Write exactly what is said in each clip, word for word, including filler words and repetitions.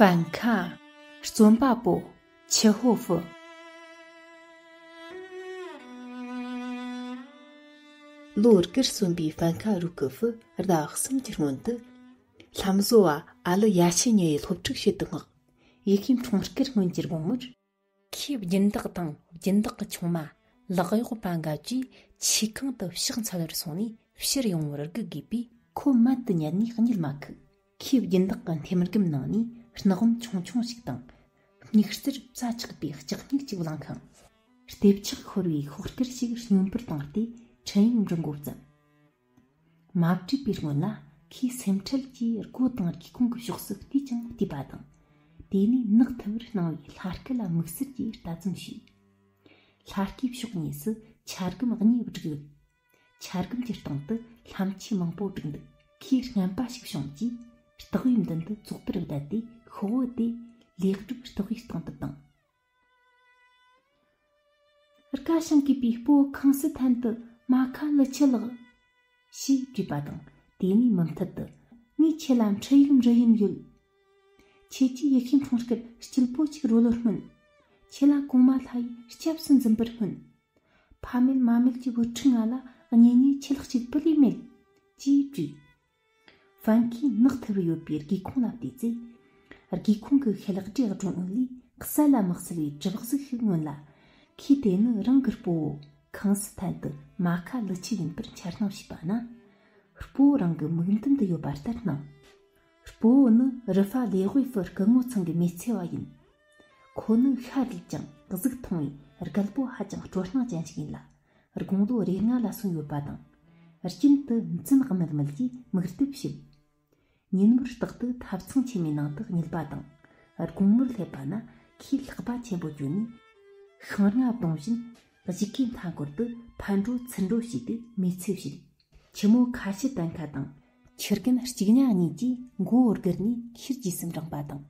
ཧྥན་ཁ། རྩོམ་པ་པོ་ཆི་ཧོ་ཧྥུ། ལོ་དགུར་སོན་པའི་ཧྥན་ཁ་རུ་ཀི་ཧྥུ་ཟླ་གསུམ་གྱི་སྔོན་དུ། ལྷམ་བཟོ་བ་ཨ་ལི་ཡ་ཆི་ཉི་ཡི་སློབ་ཕྲུག་ཞིག་ཏུ་བསྔགས། ཡེ་ཤུའི་འཁྲུངས་སྐར་སྔོན་གྱི་དགོང་མོར། ཁོས་སྦྱིན་བདག་དང་སྦྱིན་བདག་གི་ཆུང་མ་ལག་གཡོག་པ་འགའ་བཅས་ཆུ་ཁང་དུ་ཕྱག་འཚལ་བར་སོང་ནས་ཕྱིར་ཡོང་བར་སྒུག་དགོས་པས། ཁོ་མལ་དུ་ཉལ་ནས་གཉིད་མ་ཁུག་ཁོས་སྦྱིན་བདག་གི་འཐེམ་སྒམ་ནང་ནས་སྣག་བུམ་ཆུང་ཆུང་ཞིག་དང་། སྨྱུག་རྩེར་བཙའ་ཆགས་པའི་ལྕགས་སྨྱུག་ཅིག་བླངས་ཤིང་། ལྟེབ་ཆག་ཤོར་བའི་ཤོག་དཀར་ཞིག་སྙོམས་པར་བཏང་སྟེ་འཕྲིན་ཡིག་འབྲི་འགོ་བརྩམས། མ་བྲིས་པའི་སྔོན་ལ་ཁོས་སེམས་ཁྲལ་གྱིས་སྒོ་དང་སྒེའུ་ཁུང་གི་ཕྱོགས་སུ་བལྟས་ཀྱང་བལྟས་པ་དང་། དེ་ནས་ནག་ཐུབ་པར་སྣང་བའི་ལྷ་སྐལ་ལ་དམིགས་བསལ་གྱིས་ལྟ་ཙམ་བྱས། ལྷ་སྐལ་ཕྱོགས་གཉིས་སུ་ཆ་སྒམ་གཉིས་བསྒྲིགས་ཡོད། ཆ་སྒམ་གྱི་སྟེང་དུ་ལྷམ་ཆས་མང་པོ་བསྒྲིགས་འདུག་ཁོས་རྔན་པ་ཞིག་བྱུང་རྗེས། སྟེགས་བུའི་མདུན་དུ་བཙོག་པར་བསྡད་དེ་ཤོག་བུ་དེ་ལེགས་གྲུབ་སྟེགས་བུའི་སྟེང་དུ་བཏིང་། རྒ་ཤིང་གུས་པའི་སྤོ་བོ་ཁང་སི་ཐན་ཏི་མ་ཁ་ལི་ཆི་ལགས། ཞེས་བྲིས་པ་དང་། དེ་ནས་མུ་མཐུད་དུ། ངས་ཁྱེད་ལ་འཕྲིན་ཡིག་འབྲི་ཡུན་ཡོད། ཁྱེད་ཀྱིས་ཡེ་ཤུའི་འཁྲུངས་སྐར་སྐྱིད་པོ་ཞིག་རོལ་ལོར་སྨོན། ཁྱེད་ལ་གོང་མ་ལྷ་ཡི་སྐྱབས་སུ་འཛིན་པར་སྨོན། ཕ་མེད་མ་མེད་ཀྱི་བུ་ཕྲུག་ང་ལ་གཉེན་ཉེ་ཆེ་ལྷག་ཅིག་སྤུ་ལས་མེད། ཅེས་བྲིས། ཧྥན་ཁིས་ནག་ཐུབ་ཡོད་པའི་སྒེའུ་ཁུང་ལ་བལྟས་ཚེ། སྒེའུ་ཁུང་གི་ཤེལ་དཀྲིས་སྒྲོན་འོད་ལས་གསལ་ལ་མི་གསལ་བའི་གྲིབ་གཟུགས་ཤིག་མངོན་ལ། ཁོས་དེ་ནི་རང་གི་སྤོ་བོ་ཁང་སི་ཐན་ཏི་མ་ཁ་ལི་ཆི་ཡིན་པར་འཆར་སྣང་བྱས་པ་ན། སྤོ་བོ་རང་གི་མིག་མདུན་དུ་ཡོད་པ་ལྟར་སྣང་། སྤོ་བོ་ནི་རུ་ཧྥ་ལེ་ཝི་ཧྥུ་སྐུ་ངོ་ཚང་གི་མི་ཚེ་བ་ཡིན། ཁོ་ནི་ཤ་རིལ་ཅིང་གཟུགས་ཐུང་བས་རྒད་པོ་ཧ་ཅང་སྤྲོ་སྣང་ཅན་ཞིག་ཡིན་ལ། དགུང་ལོ་རེ་ལྔ་ལ་སོན་ཡོད་པ་དང་། རྒྱུན་དུ་འཛུམ་དམུལ་དམུལ་གྱིས་མིག་ལྟོས་བྱེད། ཉིན་མོར་རྟག་ཏུ་ཐབ་ཚང་ཆེན་མོའི་ནང་དུ་གཉིད་པ་དང་། དགོང་མོར་སླེབས་པ་ན་ཁོས་ལྷགས་པ་ཆེན་པོ་གྱོན་ནས། ཤིང་རྔ་བརྡུང་བཞིན་གཞུག་གུའི་མཐའ་འཁོར་དུ་ཕར་འགྲོ་ཚུར་འགྲོ་བྱས་ཏེ་མི་ཚེ་བྱེད། ཆུ་མོ་ཁ་ཤི་ཏན་ཁ་དང་། ཆུ་རྒན་གཅིག་ཉ་གཉིས་ཀྱིས་མགོ་བོར་བསྒུར་ནས་ཤེལ་རྗེས་སུ་འབྲངས་པ་དང་།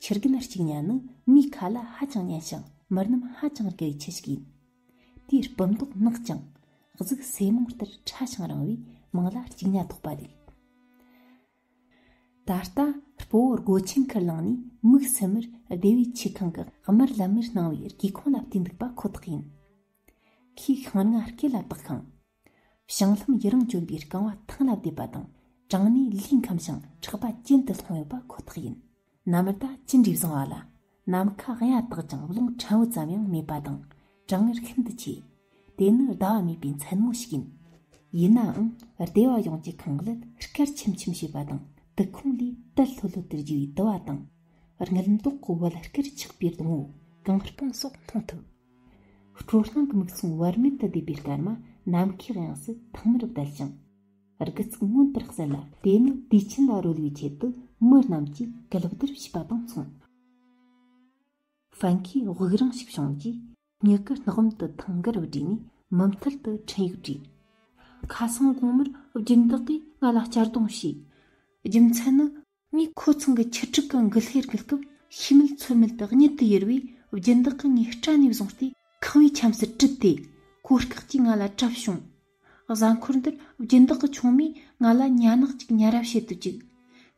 ཆུ་རྒན་གཅིག་ཉ་ནི་མིའི་ཁ་ལ་ཧ་ཅང་ཉན་ཞིང་མི་རྣམས་ཧ་ཅང་དགའ་བའི་ཁྱི་ཞིག་ཡིན། དེའི་སྤུ་མདོག་ནག་ཅིང་། གཟུགས་སྲེ་མོང་ལྟར་ཕྲ་ཞིང་རིང་བས་མིང་ལ་གཅིག་ཉ་ཐོགས་པ་རེད། ད་ལྟ་སྤོ་བོ་སྒོ་ཆེན་ཁར་ལངས་ནས་མིག་སུམ་མར་སྡེ་བའི་ཆུ་ཁང་གི་དམར་ལམ་མེར་སྣང་བའི་སྒེའུ་ཁུང་ལ་བལྟས་འདུག་པ་ཁོ་ཐག་ཡིན། ཁོས་ཤིང་རྔ་སྐེ་ལ་བཏགས་ཤིང་། བྱང་ལྷམ་ཡུ་རིང་གྱོན་པའི་རྐང་བ་ཐང་ལ་བསྡེབས་པ་དང་། བྲང་ནས་ལུས་འཁམས་ཤིང་ཕྲག་པ་གྱེན་དུ་ལྷུང་ཡོད་པ་ཁོ་ཐག་ཡིན། ནམ་ཟླ་ཅི་འདྲའི་བཟང་བ་ལ། ནམ་མཁའ་གཡའ་དག་ཅིང་རླུང་ཕྲན་བུ་ཙམ་ཡང་མེད་པ་དང་། གྲང་ངར་ཤིན་ཏུ་ཆེ། དེ་ནི་ཟླ་བ་མེད་པའི་མཚན་མོ་ཞིག་ཡིན། ཡིན་ནའང་སྡེ་བ་ཡོངས་ཀྱི་ཁང་གླུ་སྐར་ཆེམ་ཆེམ་བྱེད་པ་དང་། དུག་ཁུང་ལས་དལ་ལྷོད་ལྷོད་དུ་རྒྱུ་བའི་དུ་བ་དང་། དངུལ་མདོག་གི་བལ་སྐུར་ཆགས་པའི་སྡོང་བོ་གང་སྤུངས་སོགས་མཐོང་ཐུབ། སྤྲོ་སྣང་གི་མིག་ཟུང་བར་མེད་དུ་བསྡེབས་པའི་སྐར་མ་ནམ་མཁའི་དབྱིངས་སུ་ཐང་མར་བརྡལ་ཞིང་། དགུ་ཚིགས་མངོན་པར་གསལ་ལ། དེ་ནི་དུས་ཆེན་ལ་རོལ་བའི་ཆེད་དུ་མི་རྣམས་ཀྱིས་གུས་བཀུར་བྱས་པ་དང་མཚུངས། ཧྥན་ཁིས་དབུགས་རིང་ཞིག་བྱུང་རྗེས་མྱུ་གུ་སྣག་བུམ་དུ་ཐང་གུར་བསྒྲིགས་ནས་མུ་མཐུད་དུ་འཕྲིན་ཡིག་བྲིས། ཁ་སང་དགོང་མོར་སྦྱིན་བདག་གིས་ང་ལ་གཅར་རྡུང་བྱས། རྒྱུ་མཚན་ནི། ངས་ཁོ་ཚང་གི་ཆུ་ཕྲུག་གི་མགུལ་ལྷས་བརྒུལ་སྐབས་ཤི་མེད་ཚོར་མེད་དུ་གཉིད་དུ་ཡུར་བས། སྦྱིན་བདག་གིས་ངའི་སྐྲ་ནས་བཟུང་སྟེ་ཁང་བའི་ཁྱམས་སུ་དཀྲིས་ཏེ་གོ་སྐབས་ཀྱིས་ང་ལ་བྲབས་བྱུང་། གཟའ་འཁོར་འདིར་སྦྱིན་བདག་གི་ཆུང་མས་ང་ལ་ཉ་ནག་ཅིག་ཉར་ར་བྱེད་དུ་བཅུག་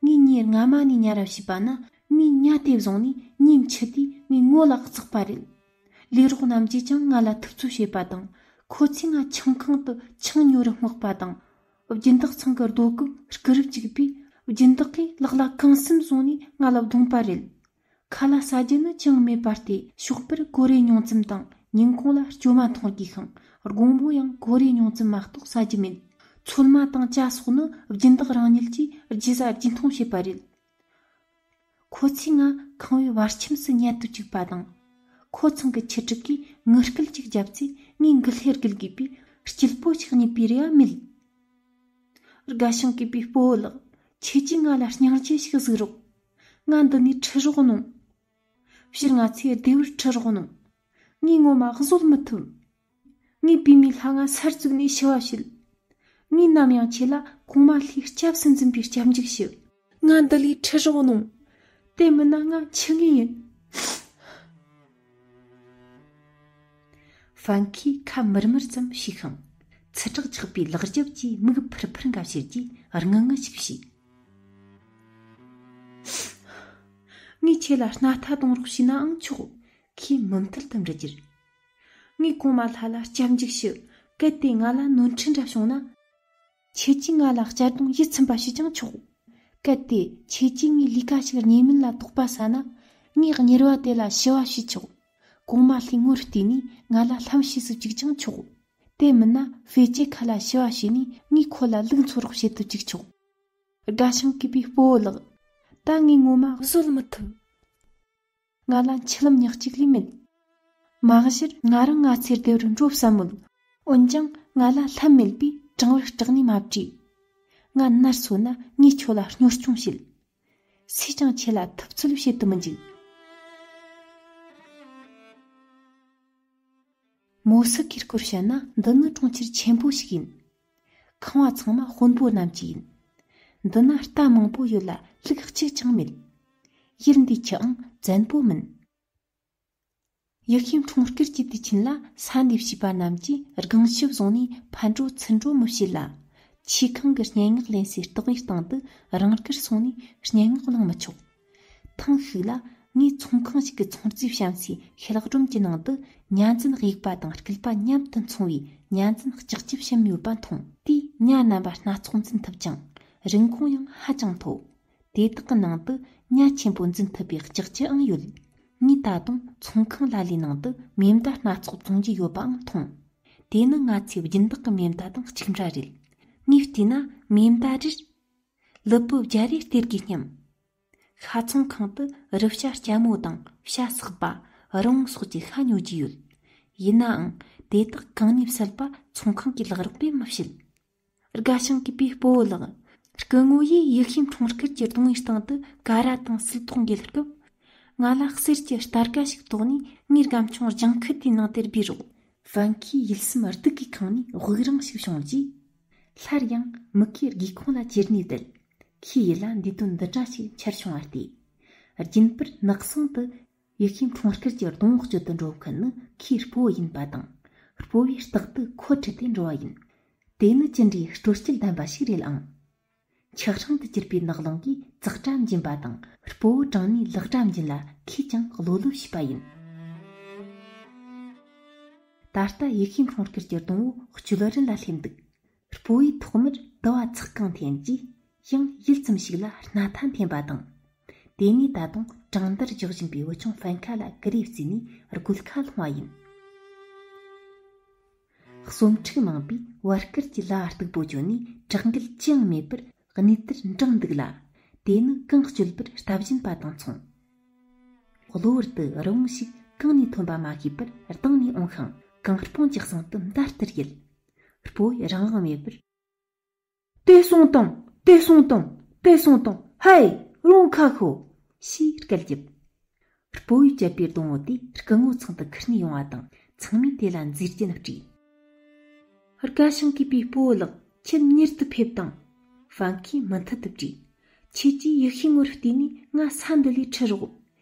ངས་ཉིན་སྔ་མ་ནས་ཉར་ར་བྱས་པ་ན་མིས་ཉ་དེ་བཟུང་ནས་ཉིན་འཆི་དུས་ངའི་ངོ་ལ་བཙགས་པ་རེད། ལས་རོགས་རྣམས་ཀྱིས་ཀྱང་ང་ལ་ཐུབ་ཚོད་བྱེད་པ་དང་། ཁོ་ཚོས་ང་ཆང་ཁང་དུ་ཆང་ཉོ་རུ་བསྔགས་པ་དང་། སྦྱིན་བདག་ཚང་གི་རྡོ་གུ་སྐུ་རུབ་བཅུག་པས་སྦྱིན་བདག་གིས་ལག་ལ་གང་སེམས་བཟུང་ནས་ང་ལ་བརྡུངས་པ་རེད། ཁ་ལག་ཟ་རྒྱུ་ནི་ཅང་མེད་པ་སྟེ། ཞོགས་པར་གོ་རེ་ཉུང་ཙམ་དང་ཉིན་གུང་ལ་སྐྱོ་མ་འཐུང་དགོས་ཤིང་། དགོང་མོ་ཡང་གོ་རེ་ཉུང་ཙམ་མ་གཏོགས་ཟ་རྒྱུ་མེད། ཚོད་མ་དང་ཇ་སོགས་ནི་སྦྱིན་བདག་རང་ཉིད་ཀྱིས་རྒྱུ་ཟ་རྒྱུ་འཐུང་བྱེད་པ་རེད། ཁོ་ཚོས་ང་ཁང་བའི་བར་ཁྱིམ་སུ་ཉལ་དུ་བཅུག་པ་དང་། ཁོ་ཚང་གི་ཆུ་ཕྲུག་གིས་ངུ་སྐད་ཅིག་བརྒྱབ་ཚེ་ངའི་མགུལ་ལྷས་བརྒུལ་དགོས་པས་སྐྱིད་པོ་ཞིག་རྨིས་པའི་རེ་བ་མེད། རྒ་ཤིང་གུས་པའི་སྤོ་བོ་ལགས། ཁྱེད་ཀྱིས་ང་ལ་སྙིང་རྗེ་ཞིག་གཟིགས་རོགས། ང་འདི་ནས་ཁྲིད་རོགས་གནང་། སྤྱིར་ང་ཚོའི་སྡེ་བར་ཁྲིད་རོགས་གནང་། ངས་ངོ་མ་བཟོད་མི་ཐུབ། ངའི་བུད་མེད་ལྷ་ང་སར་བཙུགས་ནས་ཤི་བ་བྱེད། ངས་ནམ་ཡང་ཁྱེད་ལ་གོང་མ་ལྷའི་སྐྱབས་སུ་འཛིན་པའི་སྐྱབས་འཇུག་ཞུ། ང་འདི་ལས་ཁྲིད་རོགས་གནང་། དེ་མིན་ན་ང་འཆི་ངེས་ཡིན། ཧྥན་ཁིས་ཁ་མིར་མིར་ཙམ་ཕྱེས་ཤིང་། ཚི་དྲེག་ཆགས་པའི་ལག་རྒྱབ་ཀྱིས་མིག་ཕུར་ཕུར་འགའ་བྱེད་ཀྱིས་ངུ་ངུ་ཞིག་བྱས། ངས་ཁྱེད་ལ་སྣ་ཐ་གཏོང་རོགས་བྱས་ནའང་ཆོག་ཁྱེད་མུ་མཐུད་དུ་འབྲི་རྒྱུར། ངས་གོང་མ་ལྷ་ལ་སྐྱབས་འཇུག་ཞུ། གལ་ཏེ་ང་ལ་ནོར་འཁྲུལ་འདྲ་བྱུང་ན། ཁྱེད་ཀྱིས་ང་ལ་གཅར་རྡུང་ཡིད་ཚིམ་པ་ཞུས་ཀྱང་ཆོག་གལ་ཏེ་ཁྱེད་ཀྱིས་ངའི་ལས་ཀ་ཞིག་ཉེས་མིན་ལ་དོགས་པ་ཟ་ན། ངས་གཉེར་བ་དེ་ལ་ཞུ་བ་ཞུས་ཆོག་གོང་མ་ལྷའི་ངོར་བལྟས་ནས་ང་ལ་ལྷམ་ཞུས་སུ་བཅུག་ཀྱང་ཆོག་དེ་མིན་ན་ཧྥེ་ཅེ་ཁ་ལ་ཞུ་བ་ཞུས་ནས་ངས་ཁོ་ལ་ལུག་འཚོ་རོགས་བྱེད་དུ་བཅུག་ཆོག་དགའ་ཞིང་གུས་པའི་སྤོ་བོ་ལགས། ད་ངས་ངོ་མ་བཟོད་མི་ཐུབ། ང་ལ་མཆུ་ལམ་ཉག་གཅིག་ལས་མེད། མ་གཞིར་ང་རང་ང་ཚེ་བདེ་བར་འགྲོ་བསམ་མོད། འོན་ཀྱང་ང་ལ་ལྷམ་མེད་པས་གྲང་བར་སྐྲག་ནས་མ་བྲིས། ང་ནར་སོན་ན་ངས་ཁྱོད་ལ་གཉོར་སྐྱོང་བྱེད། སུས་ཀྱང་ཁྱེད་ལ་ཐུབ་ཚོད་བྱེད་དུ་མི་འཇུག་མོ་སི་ཀིར་སྐོར་བཤད་ན་འདི་ནི་གྲོང་ཁྱེར་ཆེན་པོ་ཞིག་ཡིན། ཁང་བ་ཚང་མ་དཔོན་པོ་རྣམས་ཀྱི་ཡིན། འདི་ན་རྟ་མང་པོ་ཡོད་ལ་ལུག་གཅིག་ཀྱང་མེད། ཡུལ་འདིའི་ཁྱི་ཨང་བཙན་པོ་མིན། ཡེ་ཤུའི་འཁྲུངས་སྐར་གྱི་དུས་ཆེན་ལ་ས་འདིའི་བྱིས་པ་རྣམས་ཀྱིས་སྒང་ཞབས་བཟུང་ནས་ཕར་འགྲོ་ཚུར་འགྲོ་མི་བྱེད་ལ། ཆུ་ཁང་གི་སྙན་ངག་ལེན་སའི་རྟགས་ཡི་སྟེང་དུ་རང་དགར་སོང་ནས་སྙན་ངག་བླང་མི་ཆོག་ཐེངས་ཤིག་ལ་ངས་ཚོང་ཁང་ཞིག་གི་ཚོང་རྫས་བཤམས་སའི་ཤེལ་སྒྲོམ་གྱི་ནང་དུ་ཉ་འཛིན་གཡུག་པ་དང་རྐུལ་པ་མཉམ་དུ་འཚོང་བའི་ཉ་འཛིན་ལྕགས་ཀྱུ་བཤམས་ཡོད་པ་མཐོང་། དེས་ཉ་རྣམ་པ་སྣ་ཚོགས་འཛིན་ཐུབ་ཅིང་རིན་གོང་ཡང་ཧ་ཅང་མཐོ། དེ་དག་གི་ནང་དུ་ཉ་ཆེན་པོ་འཛིན་ཐུབ་པའི་ལྕགས་ཀྱུའང་ཡོད། ངས་ད་དུང་ཚོང་ཁང་ལ་ལའི་ནང་དུ་མེ་མདའ་སྣ་ཚོགས་བཙོང་རྒྱུ་ཡོད་པའང་མཐོང་། དེ་ནི་ང་ཚོའི་སྦྱིན་བདག་གི་མེ་མདའ་དང་གཅིག་འདྲ་རེད། ངས་བལྟས་ན་མེ་མདའ་རེར་ལུ་པུ་བརྒྱ་རེ་སྟེར་དགོས་སྙམ། ཤ་ཚོང་ཁང་དུ་རུ་བྱ་ལྕ་མོ་དང་བྱ་སག་པ། རི་བོང་སོགས་ཀྱི་ཤ་ཉོ་རྒྱུ་ཡོད། ཡིན་ནའང་དེ་དག་གང་ནས་བསད་པ་ཚོང་ཁང་གིས་ལག་རོགས་པས་མི་བྱེད། དགའ་ཞིང་གུས་པའི་སྤོ་བོ་ལགས། སྐུ་ངོ་ཡིས་ཡེ་ཤུའི་འཁྲུངས་སྐར་གྱི་སྡོང་བོའི་སྟེང་དུ་ཀ་ར་དང་སིལ་ཏོག་འགེལ་སྐབས། ང་ལ་གསེར་གྱི་སྟར་ཀ་ཞིག་བཏོགས་ནས་ངའི་སྒམ་ཆུང་ལྗང་ཁུ་དེའི་ནང་དེར་སྦས་རོགས། ཧྥན་ཁིས་ཡིད་སེམས་སྡུག་གིས་ཁེངས་ནས་དབུགས་རིང་ཞིག་བྱུང་རྗེས། སླར་ཡང་མིག་གིས་སྒེའུ་ཁུང་ལ་ཅེར་ནས་བསྡད། ཁོའི་ཡིད་ལ་འདས་དོན་འདི་འདྲ་ཞིག་འཆར་བྱུང་བ་སྟེ། རྒྱུན་པར་ནགས་གསེང་དུ་ཡེ་ཤུའི་འཁྲུངས་སྐར་གྱི་སྡོང་བོ་སྤྱོད་དུ་འགྲོ་མཁན་ནི་ཁོའི་སྤོ་བོ་ཡིན་པ་དང་། སྤོ་བོས་རྟག་ཏུ་ཁོ་ཁྲིད་དེ་འགྲོ་བ་ཡིན། དེ་ནི་ཅི་འདྲའི་སྤྲོ་སྐྱིད་ལྡན་པ་ཞིག་རེད་ཨང་། ཆག་ཧྲང་དུ་གྱུར་པའི་ནགས་ཀློང་གིས་ཙག་སྒྲ་འབྱིན་པ་དང་སྤོ་བོ་དྲང་ནས་ལག་སྒྲ་འབྱིན་ལ་ཁོས་ཀྱང་གློ་ལོབ་བྱས་པ་ཡིན། ད་ལྟ་ཡེ་ཤུའི་འཁྲུངས་སྐར་གྱི་སྡོང་བོ་སྤྱོད་རན་ལ་སླེབས་འདུག་སྤོ་བོའི་ཐོག་མར་དུ་བ་ཚག་གང་འཐེན་རྗེས་ཡང་ཡུད་ཙམ་ཞིག་ལ་སྣ་ཐ་འཐེན་པ་དང་། དེ་ནས་ད་དུང་གྲང་འདར་རྒྱག་བཞིན་པའི་བུ་ཆུང་ཧྥན་ཁ་ལ་ཀུ་རེ་བརྩིས་ནས་སྒོ་ཁ་ལྷུང་བ་ཡིན། གསོམ་ཕྲུག་མང་པོས་བར་སྐལ་གྱི་ལྭ་སྟུག་པོ་གྱོན་ནས་དྲག་འགུལ་ཅི་ཡང་མེད་པར་གནས་དེར་འབྲངས་འདུག་ལ། དེ་ནི་གང་སྤྱོད་པར་སྟབས་ཞན་པ་དང་མཚུངས། གློ་བུར་དུ་རི་བོང་ཞིག་གང་ནས་ཐོན་པ་མ་ཤེས་པར་ལྡང་ནས་འོང་ཤིང་གང་སྤོང་གི་གསེང་དུ་འདར་དུ་ཡལ། སྤོ་བོས་རང་དབང་མེད་པར། དེ་སོང་དང་། དེ་སོང་དང་། དེ་སོང་དང་། ཧེ། རོང་ཁ་ཤོ། ཞེས་སྐད་བརྒྱབ། སྤོ་བོས་བཅད་པའི་སྡོང་བོ་དེ་སྐུ་ངོ་ཚང་དུ་ཁུར་ནས་ཡོང་བ་དང་ཚང་མས་དེ་ལ་མཛེས་རྒྱན་སྤྲས། དགའ་ཞིང་གུས་པའི་སྤོ་བོ་ལགས། ཁྱེད་མྱུར་དུ་ཕེབས་དང་། ཧྥན་ཁིས་མུ་མཐུད་དུ་བྲིས། ཁྱེད་ཀྱིས་ཡེ་ཤུའི་ངོར་བལྟས་ནས་ང་ས་འདི་ལས་ཁྲིད་རོགས།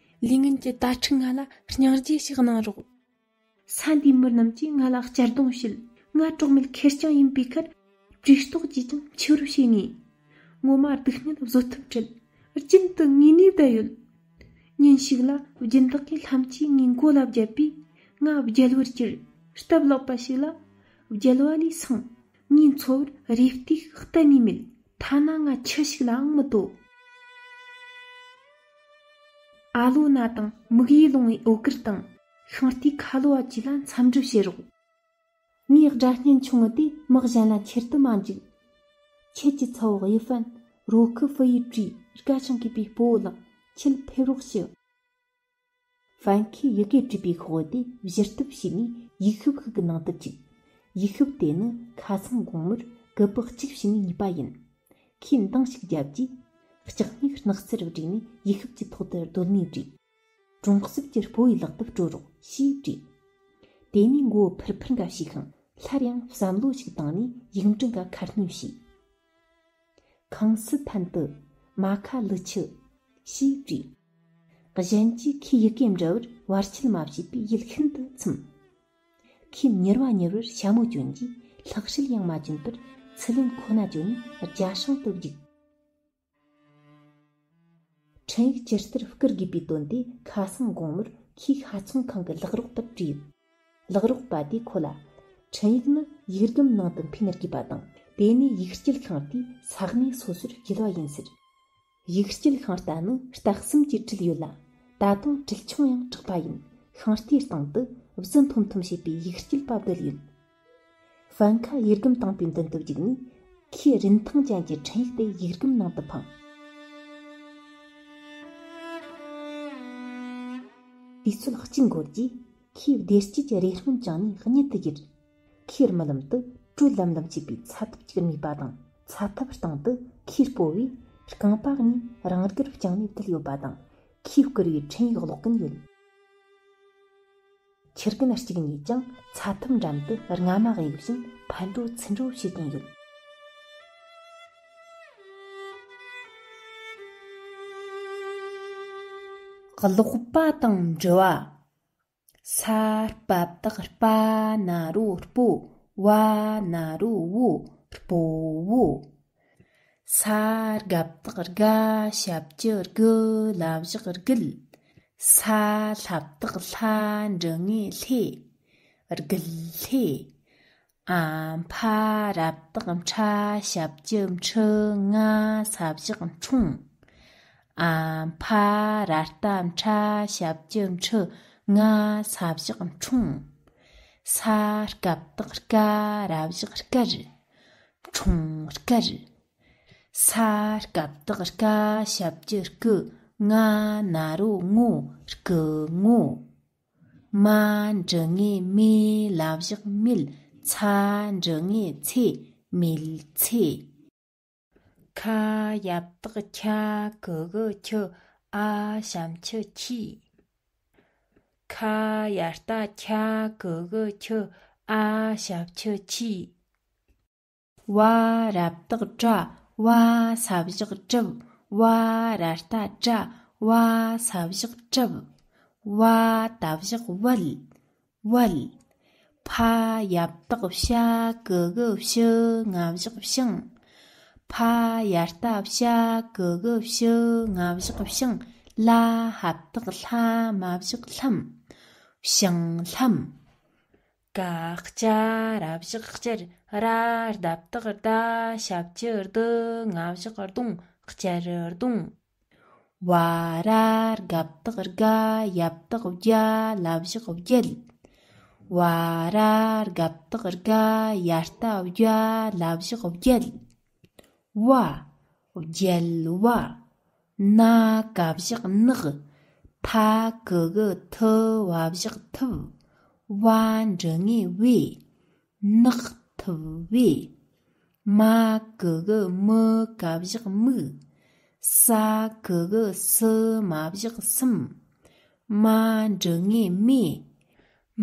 ལས་ངན་གྱི་དྭ་ཕྲུག་ང་ལ་སྙིང་རྗེ་ཞིག་གནང་རོགས། ས་འདིའི་མི་རྣམས་ཀྱིས་ང་ལ་གཅར་རྡུང་བྱེད། ང་གྲོགས་མེད་ཁེར་རྐྱང་ཡིན་པའི་ཁར་བྲོས་ལྟོགས་ཀྱིས་ཀྱང་འཆི་བར་བྱེད་ངེས། ངོ་མ་སྡུག་བསྔལ་བཟོད་ཐབས་བྲལ། རྒྱུན་དུ་ངུས་ནས་བསྡད་ཡོད། ཉིན་ཞིག་ལ་སྦྱིན་བདག་གིས་ལྷམ་གྱིས་ངའི་མགོ་ལ་བརྒྱབ་པས་ང་རྒྱལ་བུར་གྱུར། སྟབས་ལེགས་པ་ཞིག་ལ་རྒྱལ་བ་ལས་སངས། ངའི་འཚོ་བར་རེ་ལྟོས་གཏན་ནས་མེད། ཐ་ན་ང་ཁྱི་ཞིག་ལའང་མི་དོ། ཨ་ལོ་ན་དང་མིག་ཡིས་ལོང་བའི་འོད་གུར་དང་ཤིང་རྟའི་ཁ་ལོ་བ་བཅས་ལ་འཚམས་འདྲི་བྱེད་རོགས། ངའི་སྒྲ་སྙན་ཆུང་ངུ་དེ་མི་གཞན་ལ་ཁྱེར་དུ་མ་འཇུག་ཁྱེད་ཀྱི་ཚ་བོ་གཡུ་ཧྥན་རོ་ཁི་ཧྥུ་ཡིས་བྲིས། དགའ་ཞིང་གུས་པའི་སྤོ་བོ་ལགས། ཁྱེད་ཕེབས་རོགས་ཞུ། ཧྥན་ཁིས་ཡི་གེ་བྲིས་པའི་ཤོག་བུ་དེ་བཞུར་ཐབས་བྱས་ནས་ཡིག་ཤུབས་ཤིག་གི་ནང་དུ་བཅུག་ཡིག་ཤུབས་དེ་ནི་ཁ་སང་དགོང་མོར་གུ་པག་གཅིག་བྱས་ནས་ཉོས་པ་ཡིན། ཁོས་འདང་ཞིག་བརྒྱབ་རྗེས། ལྕགས་སྨྱུག་སྣག་སེར་བསྒྲིགས་ནས་ཡིག་ཤུབས་ཀྱི་ཐོག་ཏུ་རྡོལ་ནས་བྲིས། གྲོང་གསེབ་ཀྱི་སྤོ་བོའི་ལག་ཏུ་སྤྲོད་རོགས་ཞེས་བྲིས། དེ་ནས་མགོ་བོ་ཕུར་ཕུར་འགའ་བྱས་ཤིང་སླར་ཡང་བསམ་བློ་ཞིག་བཏང་ནས་ཡིག་འབྲུ་འགའ་ཁ་སྣོན་བྱས། ཁང་སི་ཐན་ཏི། མ་ཁ་ལི་ཆུ། ཞེས་བྲིས། གཞན་གྱིས་ཁོས་ཡི་གེ་འབྲི་བར་བར་ཆད་མ་བྱས་པས་ཡིད་ཤིན་ཏུ་ཚིམ། ཁོས་མྱུར་བ་མྱུར་བར་ཞྭ་མོ་གྱོན་གྱིས་ལྷག་བསྲེལ་ཡང་མ་གྱོན་པར་ཚི་ལེན་ཁོ་ན་གྱོན་ནས་རྒྱ་སྲང་དུ་བརྒྱུགས། འཕྲིན་ཡིག་ཇི་ལྟར་བསྐུར་དགོས་པའི་དོན་དེ་ཁ་སང་དགོང་མོར་ཁོས་ཤ་ཚོང་ཁང་གི་ལག་རོགས་དེར་བྲིས་ཡོད། ལག་རོགས་པ་དེས་ཁོ་ལ། འཕྲིན་ཡིག་ནི་ཡིག་སྒམ་ནང་དུ་འཕེན་དགོས་པ་དང་། དེ་ནས་ཡིག་སྐྱེལ་ཤིང་རྟས་ས་གནས་སོ་སོར་བསྐྱལ་བ་ཡིན་ཟེར། ཡིག་སྐྱེལ་ཤིང་རྟ་ནི་རྟ་གསུམ་གྱིས་བྲིས་ཡོད་ལ། ད་དུང་བྲེལ་ཆུང་ཡང་དྲག་པ་ཡིན། ཤིང་རྟའི་སྟེང་དུ་བཟི་འཐོམ་འཐོམ་བྱེད་པའི་ཡིག་སྐྱེལ་པ་བསྡད་ཡོད། ཧྥན་ཁ་ཡིག་སྒམ་བཏང་པའི་མདུན་དུ་བརྒྱུགས་ནས། ཁོས་རིན་ཐང་ཅན་གྱི་འཕྲིན་ཡིག་དེ་ཡིག་སྒམ་ནང་དུ་འཕངས། དུས་ཚོད་གཅིག་འགོར་རྗེས། ཁོས་བདེ་སྐྱིད་ཀྱི་རེ་སྨོན་བཅངས་ནས་གཉིད་དུ་གྱུར། ཁོའི་རྨི་ལམ་དུ་དྲོད་ལམ་ལམ་བྱེད་པའི་ཚ་ཐབ་ཅིག་རྨིས་པ་དང་། ཚ་ཐབ་སྟེང་དུ་ཁོའི་སྤོ་བོས་རྐང་པ་གཉིས་རང་དགར་བརྐྱངས་ནས་བསྡད་ཡོད་པ་དང་། ཁོས་བསྐུར་བའི་འཕྲིན་ཡིག་ཀློག་གིན་ཡོད། ཁྱི་རྒན་གཅིག་གཉིས་ཀྱང་ཚ་ཐབ་འགྲམ་དུ་རྔ་མ་གཡུག་བཞིན་ཕར་འགྲོ་ཚུར་འགྲོ་བྱེད་ཀྱིན་ཡོད། ཀློག་པ་དང་འབྲི་བ། ས་སྤ་བཏགས་སྤ་ན་རོ་སྤོ། བ་ན་རོ་བོ། སྤོ་བོ། ས་རྒ་བཏགས་སྒ་ཞབས་ཀྱུ་སྒུ་ལ་བཞག་སྒུལ། ས་ལྷ་བཏགས་ལྷ་འགྲེང་བུ་ལྷེ། སྒུལ་ལྷེ། ཨ་ཕ་ར་བཏགས་ཕྲ་ཞབས་ཀྱུ་ཕྲུ་ང་ས་བཞག་ཕྲུང་། ཨ་ཕ་ར་བཏགས་ཕྲ་ཞབས་ཀྱུ་ཕྲུ་ང་ས་བཞག་ཕྲུང་། ས་སྐ་བཏགས་སྐ་ར་བཞག་སྐར། ཕྲུང་སྐར། ས་སྐ་བཏགས་སྐ་ཞབས་ཀྱུ་སྐུ་ང་ན་རོ་ངོ་སྐུ་ངོ། མ་འགྲེང་བུ་མེ་ལ་བཞག་མེད། ཚ་འགྲེང་བུ་ཚེ་མེད་ཚེ། ཁ་ཡ་བཏགས་ཁྱ་གི་གུ་ཁྱུ་ཨ་ཞབས་ཀྱུ་ཁྱིས། ཁ་ཡ་བཏགས་ཁྱ་གི་གུ་ཁྱུ་ཨ་ཞབས་ཀྱུ་ཁྱིས། བ་ར་བཏགས་བྲ་བ་ས་བཞག་བྲབ། བ་ར་བཏགས་བྲ་བ་ས་བཞག་བྲབ། བ་ད་བཞག་བལ། བལ། ཕ་ཡ་བཏགས་ཕྱ་གི་གུ་ཕྱུ་ང་བཞག་ཕྱིང་། ཕ་ཡ་བཏགས་ཕྱ་གི་གུ་ཕྱུ་ང་བཞག་ཕྱིང་། ལ་ཧ་བཏགས་ལྷ་མ་བཞག་ལྷམ། ཕྱིང་ལྷམ། ཀ་ལྕ་ར་བཞག་ལྕར། ར་ད་བཏགས་རྡ་ཞབས་ཀྱུ་རྡུ་ང་བཞག་རྡུང་། ལྕར་རྡུང་། བ་ར་རྒ་བཏགས་རྒ་ཡ་བཏགས་བརྒྱ་ལ་བཞག་བརྒྱད། བ་ར་རྒ་བཏགས་རྒ་ཡ་བཏགས་བརྒྱ་ལ་བཞག་བརྒྱད། བ། བརྒྱད་བ། ན་ག་བཞག་ནག། ཐ་གི་གུ་ཐུ་བ་བཞག་ཐུབ། བ་འགྲེང་བུ་བེ། ནག་ཐུབ་བེ། མ་གི་གུ་མུ་ག་བཞག་མིག། ས་གི་གུ་སུ་མ་བཞག་སུམ། མ་འགྲེང་བུ་མེ།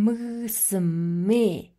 མིག་སུམ་མེ།